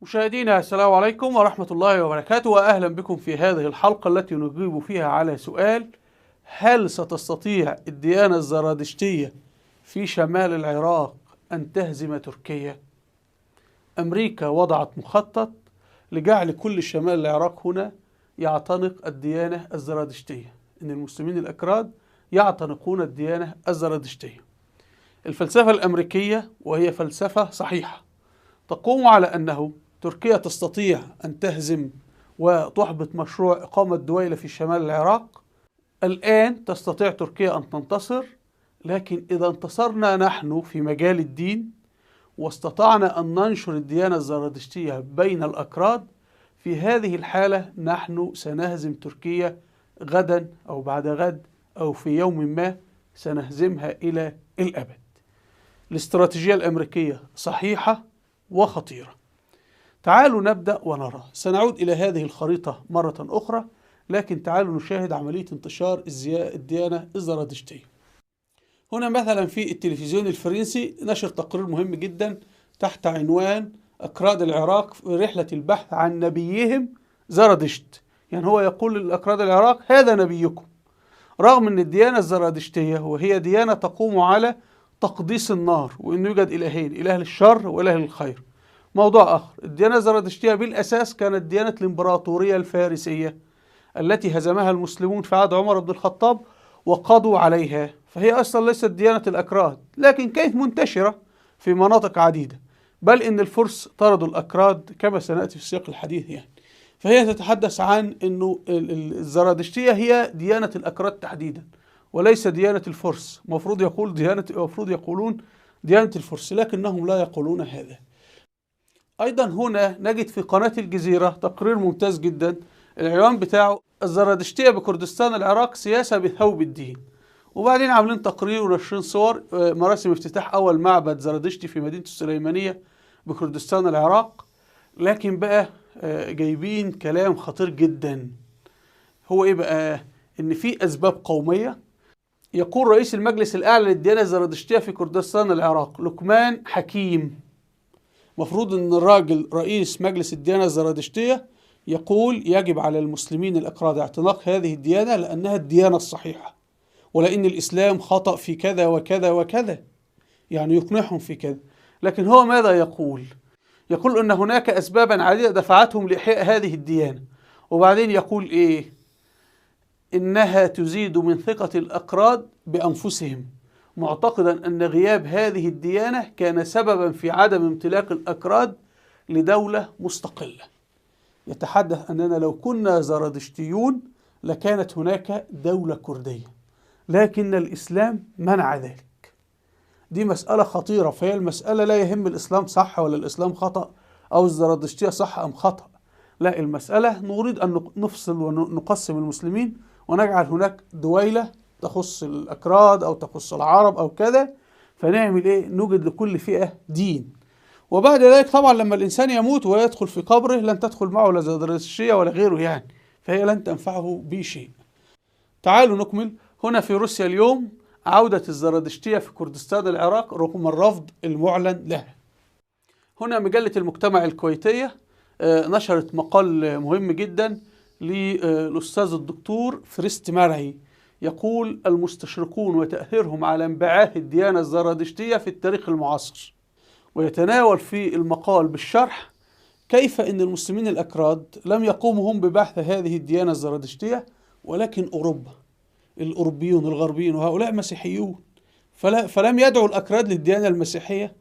مشاهدينا، السلام عليكم ورحمة الله وبركاته، وأهلا بكم في هذه الحلقة التي نجيب فيها على سؤال: هل ستستطيع الديانة الزرادشتية في شمال العراق أن تهزم تركيا؟ أمريكا وضعت مخطط لجعل كل شمال العراق هنا يعتنق الديانة الزرادشتية، إن المسلمين الأكراد يعتنقون الديانة الزرادشتية. الفلسفة الأمريكية، وهي فلسفة صحيحة، تقوم على أنه تركيا تستطيع أن تهزم وتحبط مشروع إقامة دويلة في شمال العراق. الآن تستطيع تركيا أن تنتصر، لكن إذا انتصرنا نحن في مجال الدين واستطعنا أن ننشر الديانة الزرادشتية بين الأكراد، في هذه الحالة نحن سنهزم تركيا غدا أو بعد غد أو في يوم ما، سنهزمها إلى الأبد. الاستراتيجية الأمريكية صحيحة وخطيرة. تعالوا نبدأ ونرى. سنعود إلى هذه الخريطة مرة أخرى، لكن تعالوا نشاهد عملية انتشار الديانة الزرادشتية. هنا مثلا في التلفزيون الفرنسي نشر تقرير مهم جدا تحت عنوان أكراد العراق في رحلة البحث عن نبيهم زرادشت. يعني هو يقول للأكراد العراق: هذا نبيكم. رغم أن الديانة الزرادشتية وهي ديانة تقوم على تقديس النار، وأنه يوجد إلهين، إله للشر وإله للخير. موضوع آخر، الديانة الزرادشتية بالأساس كانت ديانة الإمبراطورية الفارسية التي هزمها المسلمون في عهد عمر بن الخطاب وقضوا عليها، فهي أصلا ليست ديانة الأكراد، لكن كانت منتشرة في مناطق عديدة، بل إن الفرس طردوا الأكراد كما سنأتي في سياق الحديث يعني. فهي تتحدث عن أنه الزرادشتية هي ديانة الأكراد تحديدا وليس ديانة الفرس. المفروض يقولون ديانة الفرس، لكنهم لا يقولون هذا. أيضا هنا نجد في قناة الجزيرة تقرير ممتاز جدا، العنوان بتاعه الزرادشتية بكردستان العراق سياسة بثوب الدين. وبعدين عاملين تقرير ونشرين صور مراسم افتتاح أول معبد زرادشتي في مدينة السليمانية بكردستان العراق. لكن بقى جايبين كلام خطير جدا. هو إيه بقى؟ إن في أسباب قومية. يقول رئيس المجلس الأعلى للديانة الزرادشتية في كردستان العراق لقمان حكيم، مفروض أن الراجل رئيس مجلس الديانة الزرادشتية يقول يجب على المسلمين الأكراد اعتناق هذه الديانة لأنها الديانة الصحيحة، ولأن الإسلام خطأ في كذا وكذا وكذا، يعني يقنعهم في كذا. لكن هو ماذا يقول؟ يقول أن هناك أسبابا عديدة دفعتهم لإحياء هذه الديانة. وبعدين يقول إيه؟ إنها تزيد من ثقة الأكراد بأنفسهم، معتقدا أن غياب هذه الديانة كان سببا في عدم امتلاك الأكراد لدولة مستقلة. يتحدث أننا لو كنا زرادشتيون لكانت هناك دولة كردية، لكن الإسلام منع ذلك. دي مسألة خطيرة، فهي المسألة لا يهم الإسلام صح ولا الإسلام خطأ أو الزرادشتية صح أم خطأ، لا، المسألة نريد أن نفصل ونقسم المسلمين ونجعل هناك دويلة تخص الأكراد أو تخص العرب أو كذا. فنعمل إيه؟ نوجد لكل فئة دين. وبعد ذلك طبعا لما الإنسان يموت ويدخل في قبره لن تدخل معه لا زرادشتية ولا غيره يعني، فهي لن تنفعه بشيء. تعالوا نكمل. هنا في روسيا اليوم عودة الزرادشتية في كردستان العراق رغم الرفض المعلن لها. هنا مجلة المجتمع الكويتية نشرت مقال مهم جدا للأستاذ الدكتور فريست مرعي، يقول المستشرقون وتأثيرهم على انبعاث الديانة الزرادشتية في التاريخ المعاصر. ويتناول في المقال بالشرح كيف أن المسلمين الأكراد لم يقوموا هم ببحث هذه الديانة الزرادشتية، ولكن أوروبا، الأوروبيون الغربيين وهؤلاء مسيحيون، فلم يدعوا الأكراد للديانة المسيحية.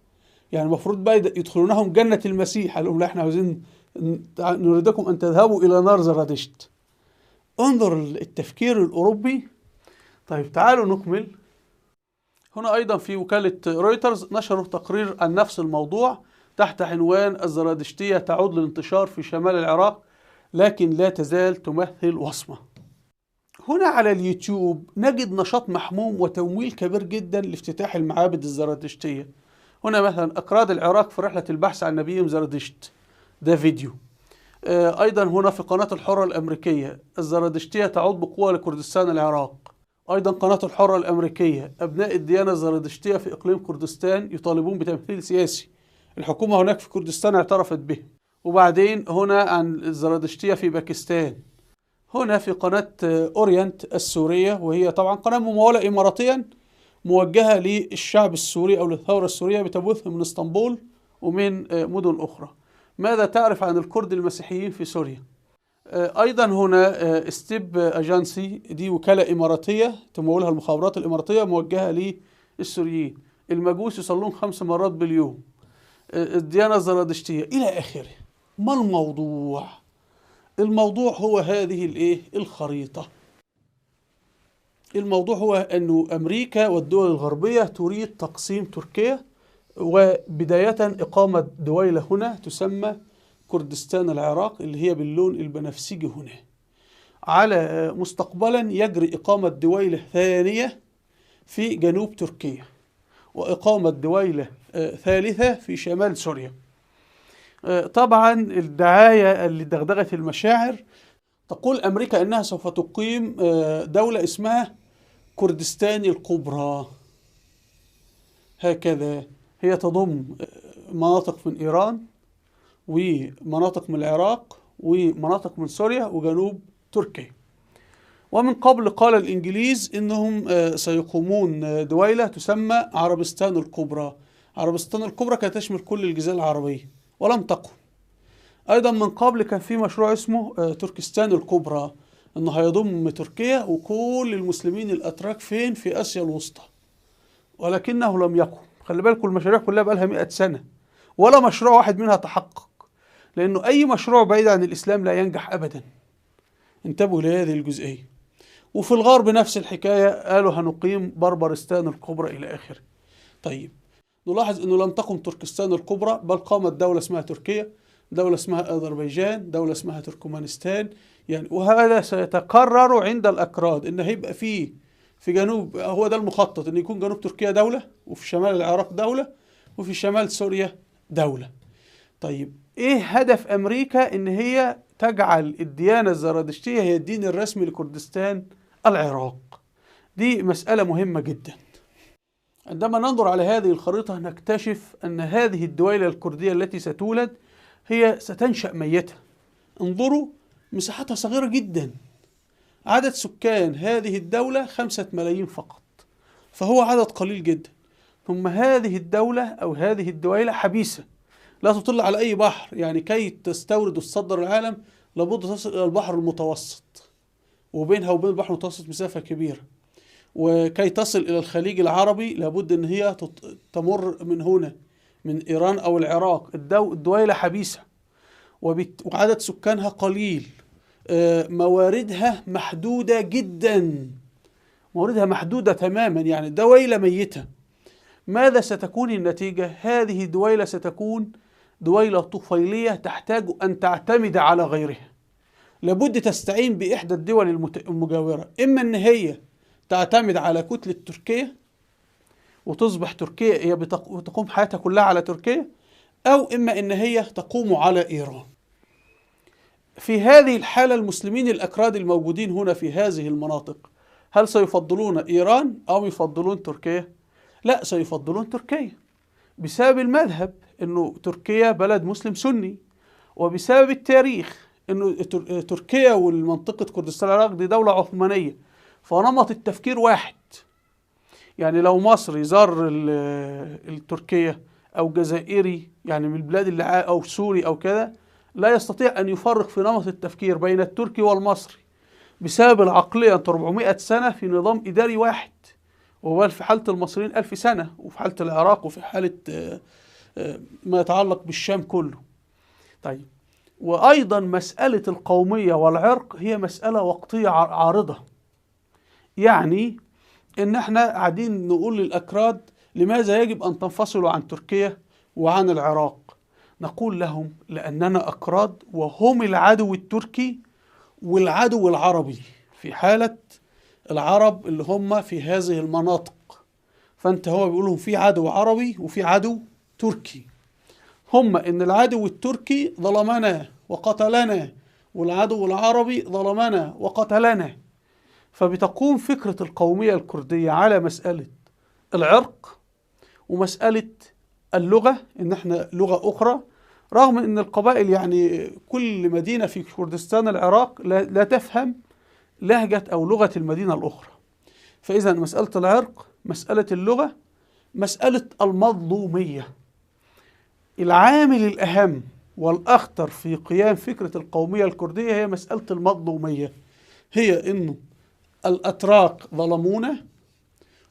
يعني المفروض بقى يدخلونهم جنة المسيح، قال لهم لا، احنا عاوزين نريدكم أن تذهبوا إلى نار زرادشت. انظر التفكير الأوروبي. طيب تعالوا نكمل. هنا أيضا في وكالة رويترز نشروا تقرير عن نفس الموضوع تحت عنوان الزرادشتية تعود للانتشار في شمال العراق لكن لا تزال تمثل وصمة. هنا على اليوتيوب نجد نشاط محموم وتمويل كبير جدا لافتتاح المعابد الزرادشتية. هنا مثلا أكراد العراق في رحلة البحث عن نبيهم زرادشت، ده فيديو. أيضا هنا في قناة الحرة الأمريكية الزرادشتية تعود بقوة لكردستان العراق. أيضا قناة الحرة الأمريكية أبناء الديانة الزرادشتية في إقليم كردستان يطالبون بتمثيل سياسي، الحكومة هناك في كردستان اعترفت به. وبعدين هنا عن الزرادشتية في باكستان. هنا في قناة أورينت السورية، وهي طبعا قناة ممولة إماراتيا موجهة للشعب السوري أو للثورة السورية، بتبث من اسطنبول ومن مدن أخرى. ماذا تعرف عن الكرد المسيحيين في سوريا؟ أيضا هنا ستيب أجانسي، دي وكالة إماراتية تمولها المخابرات الإماراتية موجهة للسوريين. المجوس يصلون 5 مرات باليوم. الديانة الزرادشتية إلى آخره. ما الموضوع؟ الموضوع هو هذه الخريطة. الموضوع هو أن أمريكا والدول الغربية تريد تقسيم تركيا، وبداية إقامة دويلة هنا تسمى كردستان العراق اللي هي باللون البنفسجي هنا. على مستقبلا يجري إقامة دويلة ثانية في جنوب تركيا، وإقامة دويلة ثالثة في شمال سوريا. طبعا الدعاية اللي دغدغت المشاعر، تقول أمريكا أنها سوف تقيم دولة اسمها كردستان الكبرى. هكذا هي تضم مناطق من إيران ومناطق من العراق ومناطق من سوريا وجنوب تركيا. ومن قبل قال الإنجليز إنهم سيقومون دويلة تسمى عربستان الكبرى. عربستان الكبرى كانت تشمل كل الجزيرة العربية ولم تقم. أيضا من قبل كان في مشروع اسمه تركستان الكبرى، إنه هيضم تركيا وكل المسلمين الأتراك فين؟ في آسيا الوسطى، ولكنه لم يقم. خلي بالكم المشاريع كلها بقالها 100 سنة ولا مشروع واحد منها تحقق، لأنه أي مشروع بعيد عن الإسلام لا ينجح أبدا. انتبهوا لهذه الجزئية. وفي الغرب نفس الحكاية، قالوا هنقيم بربرستان الكبرى إلى آخره. طيب نلاحظ أنه لم تقم تركستان الكبرى، بل قامت دولة اسمها تركيا، دولة اسمها أذربيجان، دولة اسمها تركمانستان. يعني وهذا سيتكرر عند الأكراد، إن هيبقى فيه في جنوب، هو ده المخطط، إن يكون جنوب تركيا دولة، وفي شمال العراق دولة، وفي شمال سوريا دولة. طيب إيه هدف أمريكا؟ إن هي تجعل الديانة الزرادشتية هي الدين الرسمي لكردستان العراق. دي مسألة مهمة جدا. عندما ننظر على هذه الخريطة نكتشف أن هذه الدويلة الكردية التي ستولد هي ستنشأ ميتة. انظروا مساحتها صغيرة جدا، عدد سكان هذه الدولة 5 ملايين فقط، فهو عدد قليل جدا. ثم هذه الدولة أو هذه الدويلة حبيسة، لا تطل على أي بحر، يعني كي تستورد وتصدر العالم لابد تصل إلى البحر المتوسط، وبينها وبين البحر المتوسط مسافة كبيرة. وكي تصل إلى الخليج العربي لابد أن هي تمر من هنا، من إيران أو العراق. الدويلة حبيسة وعدد سكانها قليل، مواردها محدودة جدا، مواردها محدودة تماما، يعني دويلة ميتة. ماذا ستكون النتيجة؟ هذه الدويلة ستكون دويلة طفيلية تحتاج أن تعتمد على غيرها، لابد تستعين بإحدى الدول المجاورة، إما أن هي تعتمد على كتلة تركيا وتصبح تركيا هي بتقوم حياتها كلها على تركيا، أو إما أن هي تقوم على إيران. في هذه الحالة المسلمين الأكراد الموجودين هنا في هذه المناطق هل سيفضلون إيران أو يفضلون تركيا؟ لا، سيفضلون تركيا بسبب المذهب، أنه تركيا بلد مسلم سني، وبسبب التاريخ أنه تركيا والمنطقة كردستان العراق دي دولة عثمانية، فنمط التفكير واحد. يعني لو مصري زار التركية أو جزائري يعني من البلاد اللي أو سوري أو كذا، لا يستطيع أن يفرق في نمط التفكير بين التركي والمصري بسبب العقلية. أنت 400 سنة في نظام إداري واحد، وبل في حالة المصريين 1000 سنة، وفي حالة العراق، وفي حالة ما يتعلق بالشام كله. طيب، وأيضا مسألة القومية والعرق هي مسألة وقتية عارضة. يعني إن احنا قاعدين نقول للأكراد لماذا يجب أن تنفصلوا عن تركيا وعن العراق؟ نقول لهم لأننا أكراد وهم العدو التركي والعدو العربي في حالة العرب اللي هم في هذه المناطق. فأنت هو بيقولهم في عدو عربي وفي عدو تركي. هم إن العدو التركي ظلمنا وقتلنا، والعدو العربي ظلمنا وقتلنا. فبتقوم فكرة القومية الكردية على مسألة العرق ومسألة اللغة، إن احنا لغة أخرى، رغم أن القبائل يعني كل مدينة في كردستان العراق لا تفهم لهجة أو لغة المدينة الأخرى. فإذا مسألة العرق، مسألة اللغة، مسألة المظلومية. العامل الأهم والأخطر في قيام فكرة القومية الكردية هي مسألة المظلومية، هي إنه الأتراك ظلمونا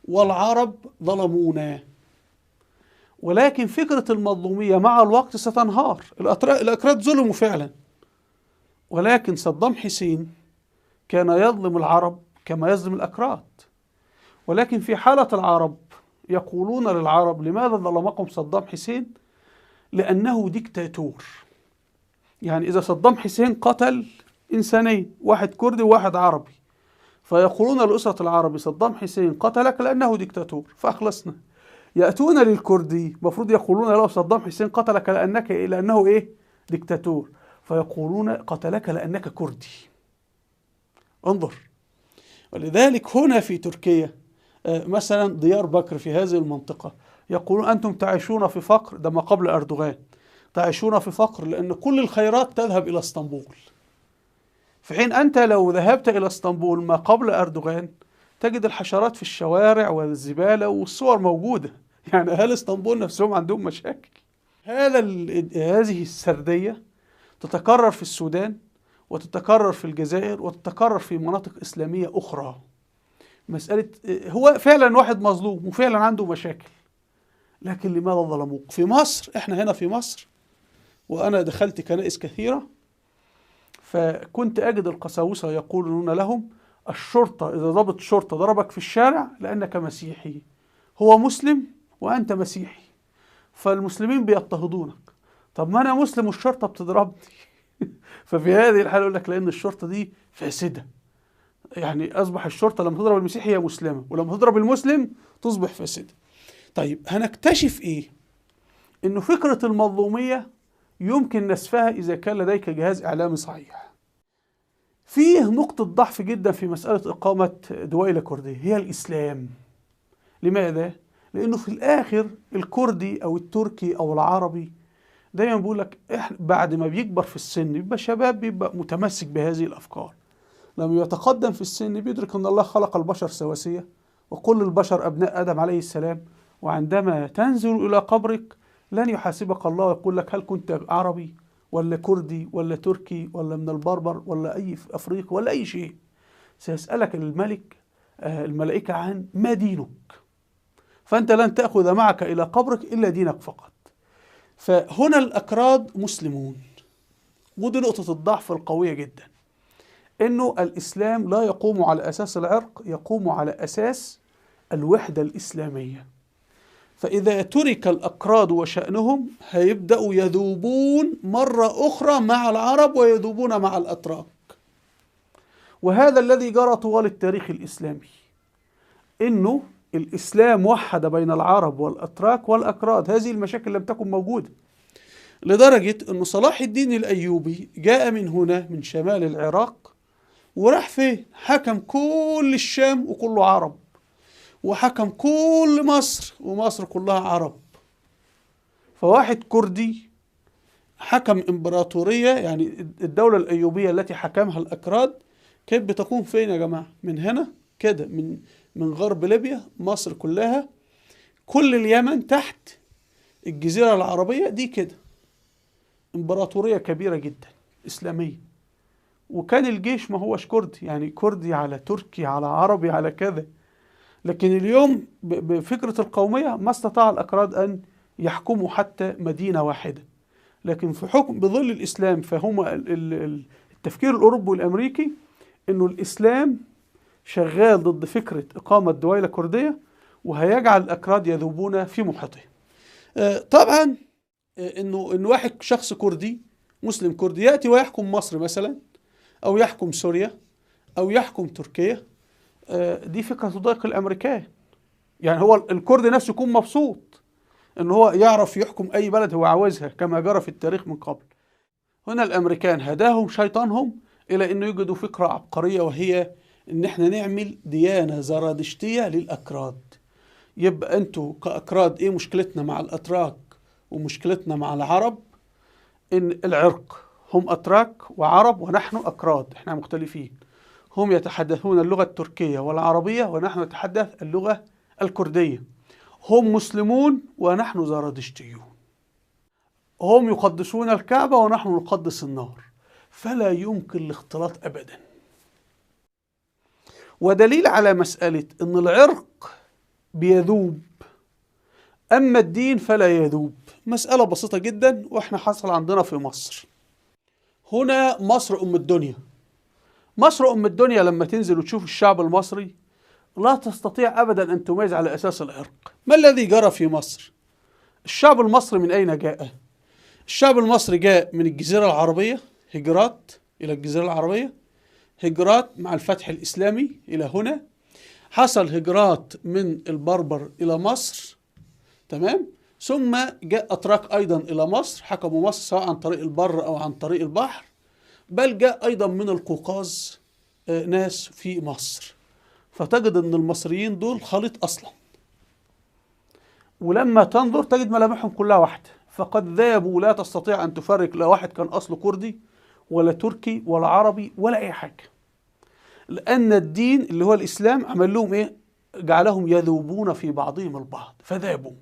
والعرب ظلمونا، ولكن فكرة المظلومية مع الوقت ستنهار. الأكراد ظلموا فعلا، ولكن صدام حسين كان يظلم العرب كما يظلم الأكراد، ولكن في حالة العرب يقولون للعرب لماذا ظلمكم صدام حسين؟ لأنه ديكتاتور. يعني إذا صدام حسين قتل إنسانين، واحد كردي وواحد عربي، فيقولون لأسرة العربي صدام حسين قتلك لأنه ديكتاتور، فأخلصنا. يأتون للكردي مفروض يقولون له صدام حسين قتلك لأنه إيه؟ ديكتاتور، فيقولون قتلك لأنك كردي. انظر. ولذلك هنا في تركيا مثلا ديار بكر في هذه المنطقة يقولون أنتم تعيشون في فقر، ده ما قبل أردوغان، تعيشون في فقر لأن كل الخيرات تذهب إلى اسطنبول، في حين أنت لو ذهبت إلى اسطنبول ما قبل أردوغان تجد الحشرات في الشوارع والزبالة والصور موجودة. يعني أهل اسطنبول نفسهم عندهم مشاكل. هذه السردية تتكرر في السودان وتتكرر في الجزائر وتتكرر في مناطق إسلامية أخرى. مسألة هو فعلا واحد مظلوم وفعلا عنده مشاكل، لكن لماذا ظلموك؟ في مصر، احنا هنا في مصر، وأنا دخلت كنائس كثيرة فكنت أجد القساوسة يقولون لهم الشرطة إذا ضبط شرطة ضربك في الشارع لأنك مسيحي، هو مسلم وأنت مسيحي، فالمسلمين بيضطهدونك. طب ما أنا مسلم والشرطة بتضربني. ففي هذه الحالة يقول لك لأن الشرطة دي فاسدة. يعني أصبح الشرطة لما تضرب المسيحي هي مسلمة، ولما تضرب المسلم تصبح فاسدة. طيب هنكتشف إيه؟ إنه فكرة المظلومية يمكن نسفها إذا كان لديك جهاز إعلامي صحيح. فيه نقطة ضعف جدا في مسألة إقامة دويلة كردية، هي الإسلام. لماذا؟ لأنه في الآخر الكردي أو التركي أو العربي دايما بيقول لك بعد ما بيكبر في السن بيبقى شباب، بيبقى متمسك بهذه الأفكار. لما يتقدم في السن بيدرك أن الله خلق البشر سواسية وكل البشر أبناء آدم عليه السلام، وعندما تنزل إلى قبرك لن يحاسبك الله ويقول لك هل كنت عربي ولا كردي ولا تركي ولا من البربر ولا أي أفريقي ولا أي شيء. سيسألك الملك الملائكة عن ما دينك، فأنت لن تأخذ معك إلى قبرك إلا دينك فقط. فهنا الأكراد مسلمون، ودي نقطة الضعف القوية جدا، إنه الإسلام لا يقوم على أساس العرق، يقوم على أساس الوحدة الإسلامية. فإذا ترك الأكراد وشأنهم هيبدأوا يذوبون مرة أخرى مع العرب ويذوبون مع الأتراك، وهذا الذي جرى طوال التاريخ الإسلامي، إنه الإسلام وحد بين العرب والأتراك والأكراد. هذه المشاكل لم تكن موجودة، لدرجة أن صلاح الدين الأيوبي جاء من هنا من شمال العراق وراح فين؟ حكم كل الشام وكله عرب، وحكم كل مصر ومصر كلها عرب. فواحد كردي حكم إمبراطورية، يعني الدولة الأيوبية التي حكمها الأكراد كانت بتقوم فين يا جماعة؟ من هنا كده، من غرب ليبيا، مصر كلها، كل اليمن تحت، الجزيرة العربية دي كده، إمبراطورية كبيرة جدا إسلامية. وكان الجيش ما هوش كردي، يعني كردي على تركي على عربي على كذا. لكن اليوم بفكرة القومية ما استطاع الأكراد أن يحكموا حتى مدينة واحدة. لكن في حكم بظل الإسلام، فهم التفكير الأوروبي والأمريكي إنه الإسلام شغال ضد فكرة إقامة دويلة كردية، وهيجعل الأكراد يذوبون في محيطهم. طبعا إنه إن واحد شخص كردي مسلم كردي يأتي ويحكم مصر مثلا، أو يحكم سوريا، أو يحكم تركيا، دي فكرة تضايق الأمريكان. يعني هو الكردي نفسه يكون مبسوط إن هو يعرف يحكم أي بلد هو عاوزها كما جرى في التاريخ من قبل. هنا الأمريكان هداهم شيطانهم إلى إنه يجدوا فكرة عبقرية، وهي إن إحنا نعمل ديانة زرادشتية للأكراد. يبقى أنتوا كأكراد إيه مشكلتنا مع الأتراك ومشكلتنا مع العرب؟ إن العرق، هم أتراك وعرب ونحن أكراد، احنا مختلفين. هم يتحدثون اللغة التركية والعربية ونحن نتحدث اللغة الكردية. هم مسلمون ونحن زرادشتيون. هم يقدسون الكعبة ونحن نقدس النار. فلا يمكن الاختلاط أبدا. ودليل على مسألة أن العرق بيذوب أما الدين فلا يذوب، مسألة بسيطة جدا، وإحنا حصل عندنا في مصر. هنا مصر أم الدنيا. مصر أم الدنيا لما تنزل وتشوف الشعب المصري لا تستطيع أبدا أن تميز على أساس العرق. ما الذي جرى في مصر؟ الشعب المصري من أين جاء؟ الشعب المصري جاء من الجزيرة العربية، هجرات إلى الجزيرة العربية، هجرات مع الفتح الإسلامي إلى هنا، حصل هجرات من البربر إلى مصر، تمام؟ ثم جاء أتراك أيضا إلى مصر، حكموا مصر سواء عن طريق البر أو عن طريق البحر، بل جاء أيضا من القوقاز ناس في مصر. فتجد أن المصريين دول خليط أصلا، ولما تنظر تجد ملامحهم كلها واحدة، فقد ذابوا، لا تستطيع أن تفرق، لا واحد كان أصله كردي ولا تركي ولا عربي ولا أي حاجة، لأن الدين اللي هو الإسلام عمل لهم إيه؟ جعلهم يذوبون في بعضهم البعض فذابوا.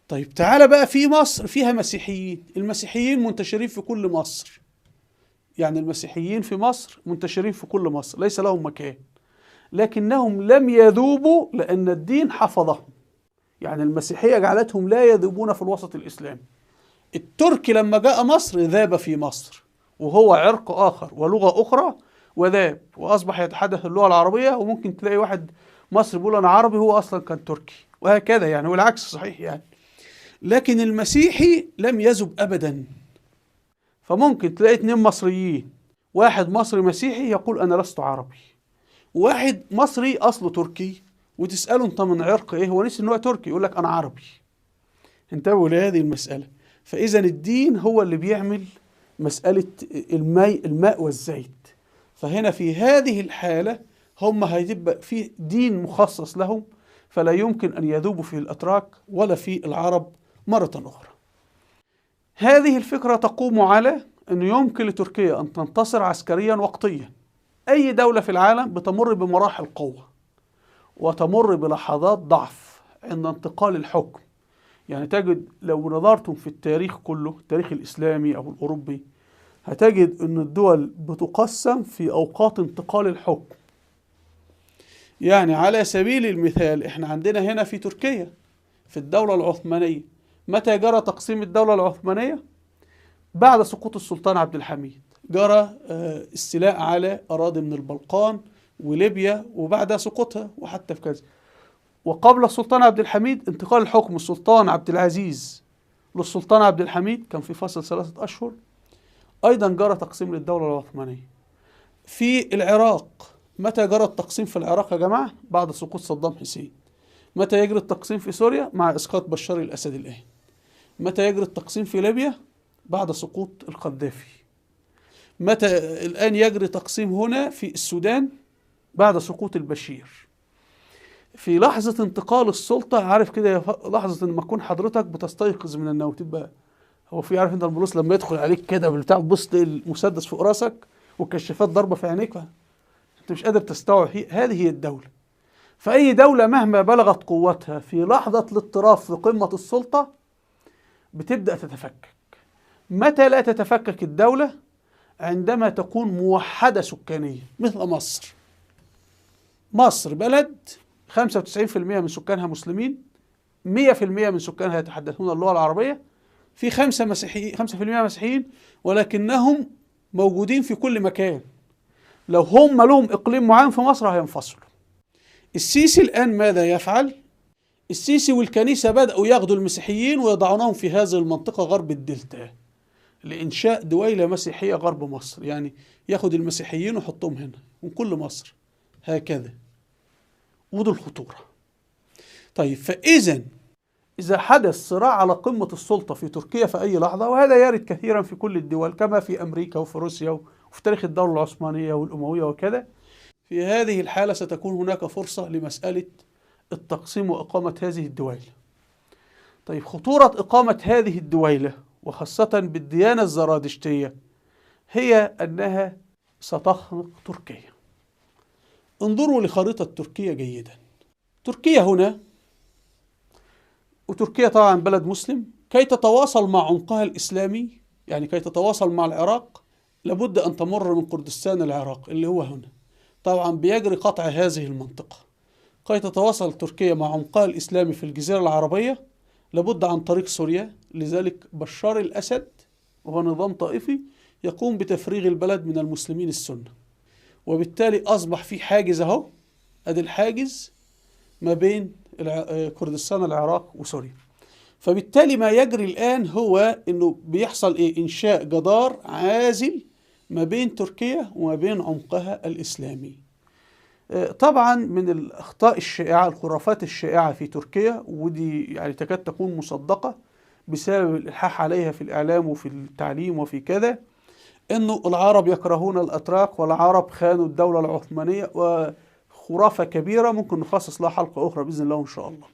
طيب تعالى بقى في مصر فيها مسيحيين، المسيحيين منتشرين في كل مصر، يعني المسيحيين في مصر منتشرين في كل مصر، ليس لهم مكان، لكنهم لم يذوبوا لأن الدين حفظهم. يعني المسيحية جعلتهم لا يذوبون في الوسط الإسلامي. التركي لما جاء مصر ذاب في مصر، وهو عرق آخر ولغة أخرى، وذاب وأصبح يتحدث اللغة العربية، وممكن تلاقي واحد مصري بيقول أنا عربي هو أصلا كان تركي، وهكذا يعني، والعكس صحيح يعني. لكن المسيحي لم يذوب أبدا. فممكن تلاقي اتنين مصريين، واحد مصري مسيحي يقول أنا لست عربي، واحد مصري أصله تركي، وتسأله أنت من عرق إيه، هو نسي إن هو تركي، يقول لك أنا عربي. انتبهوا لهذه المسألة. فإذا الدين هو اللي بيعمل مسألة الماء والزيت. فهنا في هذه الحالة هم هيبقى في دين مخصص لهم، فلا يمكن أن يذوبوا في الأتراك ولا في العرب مرة أخرى. هذه الفكرة تقوم على أنه يمكن لتركيا أن تنتصر عسكريا وقتيا. أي دولة في العالم بتمر بمراحل قوة وتمر بلحظات ضعف عند انتقال الحكم. يعني تجد لو نظرتم في التاريخ كله، التاريخ الإسلامي أو الأوروبي، هتجد أن الدول بتقسم في أوقات انتقال الحكم. يعني على سبيل المثال احنا عندنا هنا في تركيا في الدولة العثمانية، متى جرى تقسيم الدولة العثمانية؟ بعد سقوط السلطان عبد الحميد جرى استيلاء على أراضي من البلقان وليبيا وبعد سقوطها وحتى في كذا. وقبل السلطان عبد الحميد انتقال الحكم السلطان عبد العزيز للسلطان عبد الحميد كان في فاصل 3 أشهر، أيضا جرى تقسيم للدولة العثمانية. في العراق متى جرى التقسيم في العراق يا جماعة؟ بعد سقوط صدام حسين. متى يجري التقسيم في سوريا؟ مع إسقاط بشار الأسد الآن. متى يجري التقسيم في ليبيا؟ بعد سقوط القذافي. متى الآن يجري تقسيم هنا في السودان؟ بعد سقوط البشير. في لحظة انتقال السلطة، عارف كده لحظة لما تكون حضرتك بتستيقظ من النوم، تبقى هو في، عارف انت البوليس لما يدخل عليك كده بالبتاع، تبص المسدس فوق راسك والكشافات ضربة في عينيك، انت مش قادر تستوعب. هذه هي الدولة. فأي دولة مهما بلغت قوتها في لحظة الاضطراب في قمة السلطة بتبدأ تتفكك. متى لا تتفكك الدولة؟ عندما تكون موحدة سكانيا مثل مصر. مصر بلد 95% من سكانها مسلمين، 100% من سكانها يتحدثون اللغة العربية، في 5% مسيحيين، ولكنهم موجودين في كل مكان. لو هم لهم إقليم معين في مصر هينفصلوا. السيسي الآن ماذا يفعل؟ السيسي والكنيسة بدأوا ياخدوا المسيحيين ويضعونهم في هذه المنطقة غرب الدلتا لإنشاء دويلة مسيحية غرب مصر. يعني ياخد المسيحيين ويحطهم هنا من كل مصر هكذا، ودي الخطورة. طيب فإذا إذا حدث صراع على قمة السلطة في تركيا في أي لحظة، وهذا يرد كثيرا في كل الدول كما في أمريكا وفي روسيا وفي تاريخ الدولة العثمانية والأموية وكذا، في هذه الحالة ستكون هناك فرصة لمسألة التقسيم وإقامة هذه الدويلة. طيب خطورة إقامة هذه الدويلة وخاصة بالديانة الزرادشتية هي أنها ستخنق تركيا. انظروا لخريطة تركيا جيدا. تركيا هنا، وتركيا طبعا بلد مسلم، كي تتواصل مع عمقها الإسلامي، يعني كي تتواصل مع العراق، لابد أن تمر من كردستان العراق اللي هو هنا. طبعا بيجري قطع هذه المنطقة. كي تتواصل تركيا مع عمقها الإسلامي في الجزيرة العربية لابد عن طريق سوريا. لذلك بشار الأسد وهو نظام طائفي يقوم بتفريغ البلد من المسلمين السنة، وبالتالي أصبح في حاجز أهو، أدي الحاجز ما بين كردستان العراق وسوريا. فبالتالي ما يجري الآن هو أنه بيحصل إيه؟ إنشاء جدار عازل ما بين تركيا وما بين عمقها الإسلامي. طبعا من الأخطاء الشائعة، الخرافات الشائعة في تركيا، ودي يعني تكاد تكون مصدقة بسبب الإلحاح عليها في الإعلام وفي التعليم وفي كذا، أنه العرب يكرهون الأتراك والعرب خانوا الدولة العثمانية، وخرافة كبيرة ممكن نخصص لها حلقة أخرى بإذن الله إن شاء الله.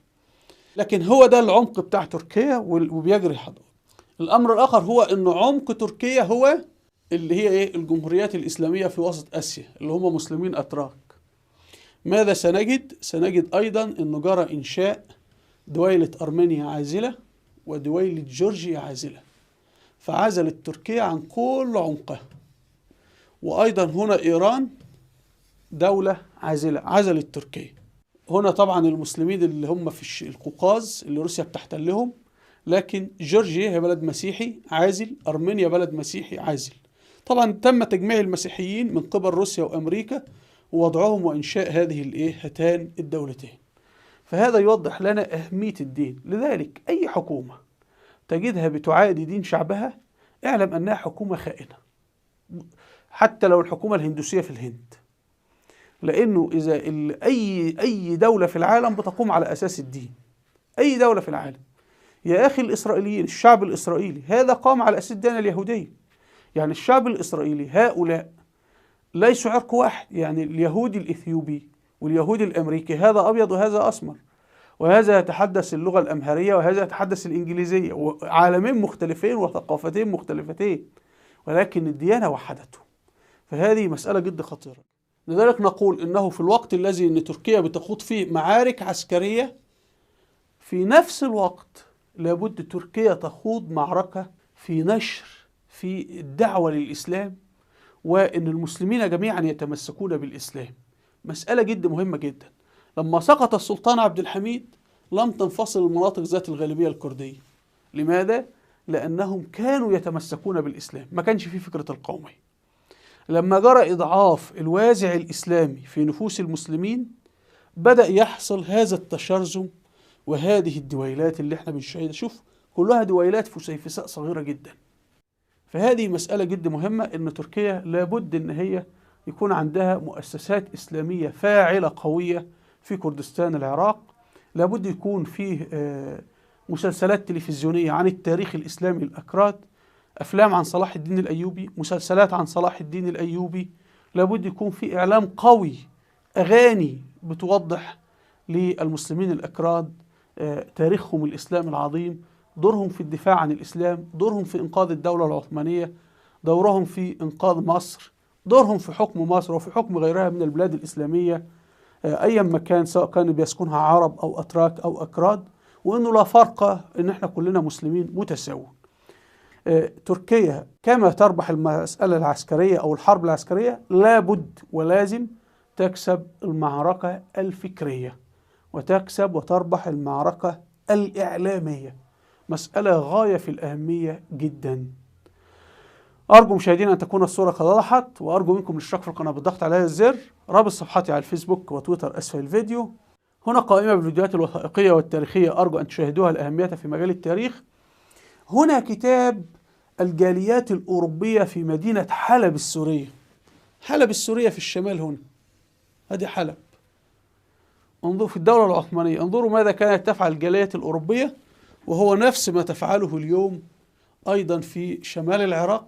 لكن هو ده العمق بتاع تركيا وبيجري حضور. الأمر الآخر هو أن عمق تركيا هو اللي هي إيه؟ الجمهوريات الإسلامية في وسط آسيا اللي هم مسلمين أتراك. ماذا سنجد؟ سنجد أيضا أنه جرى إنشاء دويلة أرمينيا عازلة ودويلة جورجيا عازلة، فعزلت تركيا عن كل عمقها. وأيضا هنا إيران دولة عازلة، عزلت تركيا. هنا طبعا المسلمين اللي هم في القوقاز اللي روسيا بتحتلهم، لكن جورجيا هي بلد مسيحي عازل، أرمينيا بلد مسيحي عازل. طبعا تم تجميع المسيحيين من قبل روسيا وأمريكا ووضعهم وإنشاء هذه الإيه هاتان الدولتين. فهذا يوضح لنا أهمية الدين. لذلك أي حكومة تجدها بتعادي دين شعبها اعلم أنها حكومة خائنة، حتى لو الحكومة الهندوسية في الهند، لأنه إذا أي دولة في العالم بتقوم على أساس الدين، أي دولة في العالم. يا أخي الإسرائيليين، الشعب الإسرائيلي هذا قام على أساس الديانة اليهودية. يعني الشعب الإسرائيلي هؤلاء ليسوا عرق واحد، يعني اليهودي الإثيوبي واليهودي الأمريكي هذا أبيض وهذا أسمر، وهذا يتحدث اللغة الأمهرية وهذا يتحدث الإنجليزية، وعالمين مختلفين وثقافتين مختلفتين، ولكن الديانة وحدتهم. فهذه مسألة جد خطيرة. لذلك نقول إنه في الوقت الذي إن تركيا بتخوض فيه معارك عسكرية، في نفس الوقت لابد تركيا تخوض معركة في نشر في الدعوة للإسلام، وإن المسلمين جميعا يتمسكون بالإسلام. مسألة جد مهمة جدا. لما سقط السلطان عبد الحميد لم تنفصل المناطق ذات الغالبية الكردية. لماذا؟ لأنهم كانوا يتمسكون بالإسلام، ما كانش فيه فكرة القومية. لما جرى إضعاف الوازع الإسلامي في نفوس المسلمين بدأ يحصل هذا التشرذم وهذه الدويلات اللي احنا بنشاهدها. شوف كلها دويلات فسيفساء صغيرة جدا. فهذه مسألة جد مهمة، إن تركيا لابد إن هي يكون عندها مؤسسات إسلامية فاعلة قوية في كردستان العراق، لابد يكون فيه مسلسلات تلفزيونية عن التاريخ الإسلامي للأكراد، أفلام عن صلاح الدين الأيوبي، مسلسلات عن صلاح الدين الأيوبي، لابد يكون في إعلام قوي، أغاني بتوضح للمسلمين الأكراد تاريخهم الإسلام العظيم، دورهم في الدفاع عن الإسلام، دورهم في إنقاذ الدولة العثمانية، دورهم في إنقاذ مصر، دورهم في حكم مصر وفي حكم غيرها من البلاد الإسلامية أيا ما كان، سواء كان بيسكنها عرب أو أتراك أو أكراد، وإنه لا فرق، إن إحنا كلنا مسلمين متساوون. تركيا كما تربح المسألة العسكرية أو الحرب العسكرية لابد ولازم تكسب المعركة الفكرية، وتكسب وتربح المعركة الإعلامية. مسألة غاية في الأهمية جدا. أرجو مشاهدينا أن تكون الصورة قد وضحت، وأرجو منكم الاشتراك في القناة بالضغط على هذا الزر، رابط صفحتي على الفيسبوك وتويتر أسفل الفيديو. هنا قائمة بالفيديوهات الوثائقية والتاريخية، أرجو أن تشاهدوها لأهميتها في مجال التاريخ. هنا كتاب الجاليات الأوروبية في مدينة حلب السورية. حلب السورية في الشمال هنا، هذه حلب. انظروا في الدولة العثمانية، انظروا ماذا كانت تفعل الجاليات الأوروبية، وهو نفس ما تفعله اليوم أيضا في شمال العراق،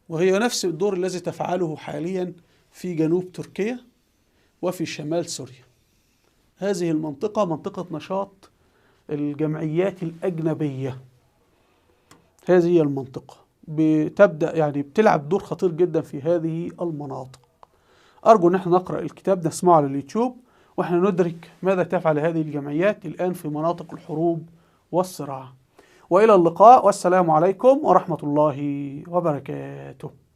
وهي نفس الدور الذي تفعله حاليا في جنوب تركيا وفي شمال سوريا. هذه المنطقة منطقة نشاط الجمعيات الأجنبية. هذه هي المنطقة بتبدأ يعني بتلعب دور خطير جدا في هذه المناطق. أرجو أن احنا نقرأ الكتاب، نسمعه على اليوتيوب، واحنا ندرك ماذا تفعل هذه الجمعيات الآن في مناطق الحروب والصراع. وإلى اللقاء، والسلام عليكم ورحمة الله وبركاته.